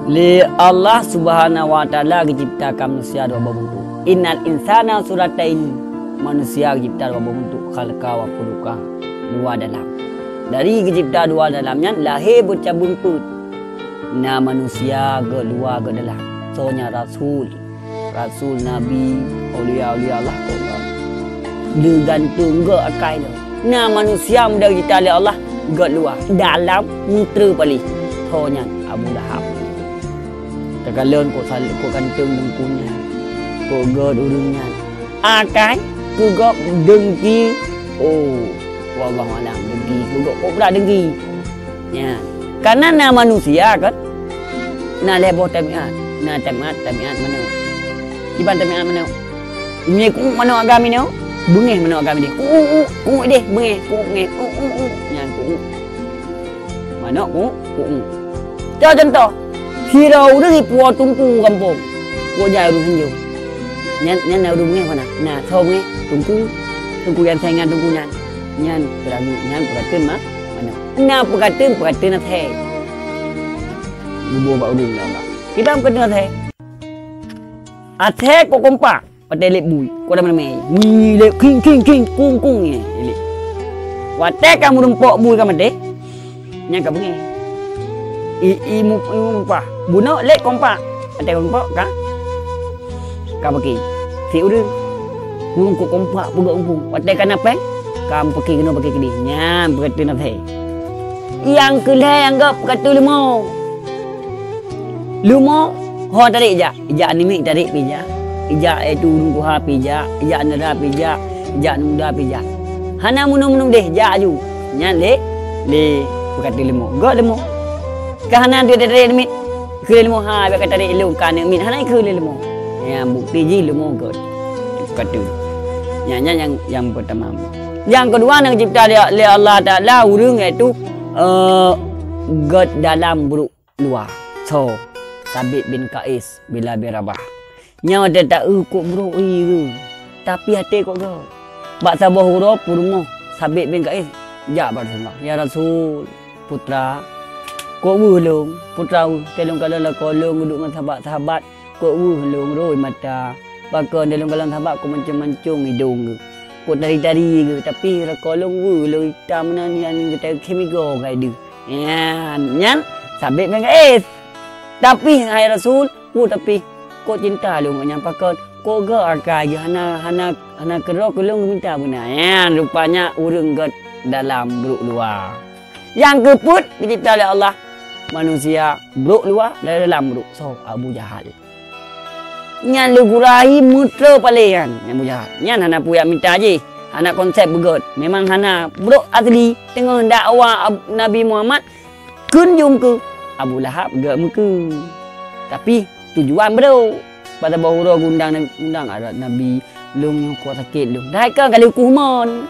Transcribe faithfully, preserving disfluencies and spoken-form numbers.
Lé Allah Subhanahu wa Taala geucipta ka manusia dua boh beuntuk. Innal insana surataini, manusia geucipta dua boh beuntuk, khalqa wa khuluqa, luwa dalam. Dari geucipta luwa dalam nyan lahé beucabeung peuet. Na manusia geuh luwa geuh dalam. Soe nyan rasul. Rasul, nabi, aulia-aulia Allah kok geuh. Geugantung geuh akai lom. Na manusia meudari geucipta lé Allah geuh luwa, dalam meutre paléh. Tho nyan Abu Lahab. Takalon kok sal-, kok gantung teungku nyan. Kok gét ureuëng nyan. Akai keu gob dengki. Oh, wallahu alam, dengki keu gob kok brat dengki. Nyan. Karena na manusia kan, na lhée boh tabiat. Na tabiat, tabiat manok. Kiban tabiat manok. Meunyoe kuék manok agam inoe, beungéh manok agam ideh. Kuék, kuék, kuék ideh, beungéh, kuék, beungéh. Kuék, kuék, kuék. Nyan kuék. Manok kuék, kuék. Contoh, sidroe ureuëng ipuwoe teungku gampông. Kuék jai ureuëng hanjeuet. Nyan, nyan na ureuëng beungéh mana? Na soe beungéh? Teungku. Teungku nyang saingan teungku nyan. Nyan peurangui, nyan peukateun ma-, manok. Na peukateun, peukateun asèe. Geuboh bak ulôn lam bak. Kiban peukateun asèe? Asèe kok kompak, watèe lép bui, kok lam ramè. Wih, lép king, king, king, kung, kung, nyan, lép. Watèe ka meurumpok bui ka maté, nyan ka beungèh. I, i mu-, i mupah. Bunoe lép kompak. Watèe kompak ka, ka paké. Sit ureueng. Ureueng kok kompak peugöt umpung. Watèe ka na pèng, ka paké keunoe paké keudéh. Nyan peukateun asèe. Nyang keu lhèe nyang göt peukateun leumo. Leumo, ho tarek jak. Ijak aneuk miet tarek pih jak. Ijak, eh, tu ureueng tuha pih jak. Ijak aneuk dara pih jak. Ijak aneuk muda pih jak. Hana meunung-meunung deh, jak aju. Nyan lé, lé peukateun leumo. Göt leumo. Ka hana duek tarek aneuk miet. Keu leumo, ha, bèk ka tarek lôn ka aneuk miet. Hana keu leumo. Nyan bukti jih leumo göt. Peukateun. Nyan, nyan nyang, nyang peurtama. Nyang keudua, nyang geucipta lé, lé Allah Taala ureueng, yaitu, eh, göt dalam brôk luwa. Soe? Sabit bin Qais bila bin Rabah. Nyoe teuta eu kok brôk ie geuh, tapi até kok göt. Bak saboh uroe peurumoh Sabit bin Qais jak bak Rasulullah, "Ya Rasul, putra, kok weueh lôn, putra weueh, teuh lôn kalon lakoe lôn geuduek ngon sahabat-sahabat, kok weueh lôn rhoi mata. Pakon teuh lôn kalon sahabat kok mancung-mancung idông geuh, kok tari-tari geuh, tapi lakoe lôn weueh lôn itam meunan nyang geutakheun migoe gai deuh." Nyan, nyan Sabit bin Qais. Tapi, hai Rasul, peue tapi, kok cinta lôn ngon nyan pakon? Kok göt akai geuh hana, hana, hana keudroe keu lôn geuminta beuna. Nyan rupanya ureueng göt dalam brôk luwa. Nyang keupeuet geucipta lé Allah manusia brôk luwa dan dalam brôk. Soe? Abu Jahal. Nyan lé gurèe meutre paléh nyan, nyan Abu Jahal. Nyan hana peue jak mita jih, hana konsep beugöt. Memang hana brôk asli teungoh dakwa Ab-, Nabi Muhammad kheun jeuem keu Abu Lahab göt meukeue. Tapi tujuan brôk. Bak saboh uroe geuundang, geuundang adat Nabi, lôn nyoe kok sakét lôn. Dai ka galeh huköm mon.